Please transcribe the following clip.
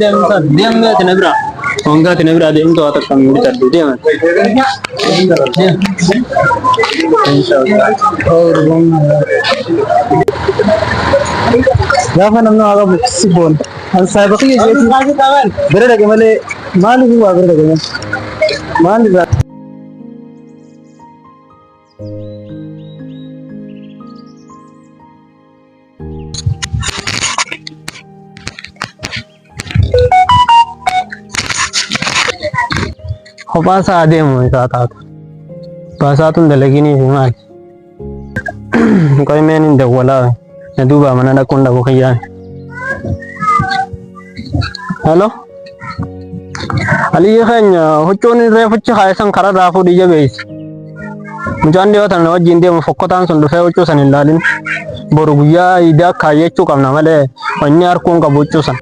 Deemsan deemnee ati na bira hongaa ati na bira deemtu haa takka hin bitadhu deeman. Gaafa namni waa qabu si boona. An saahiba kiyya jeetii bira dhaqe malee maaliif waa bira dhaqe malee maal irraa Kophaa isaa adeemu isaa taatu. Baasaatuun dalaginii fi maali? Qoy meen hin dawwalaa. Na duubaa mana dhaquun dhabu kiyyaan. Hello? Aliyyi keenya huccuun reefuchi kaa'isan karaa irraa fuudhii jabeessi. Mucaan dhiyoo tana na wajjin deemu fokkotaan sun dhufee huccuu san hin laalin. Boru guyyaa iidaa kaayyachuu qabna malee wanni harkuun qabu huccuu san.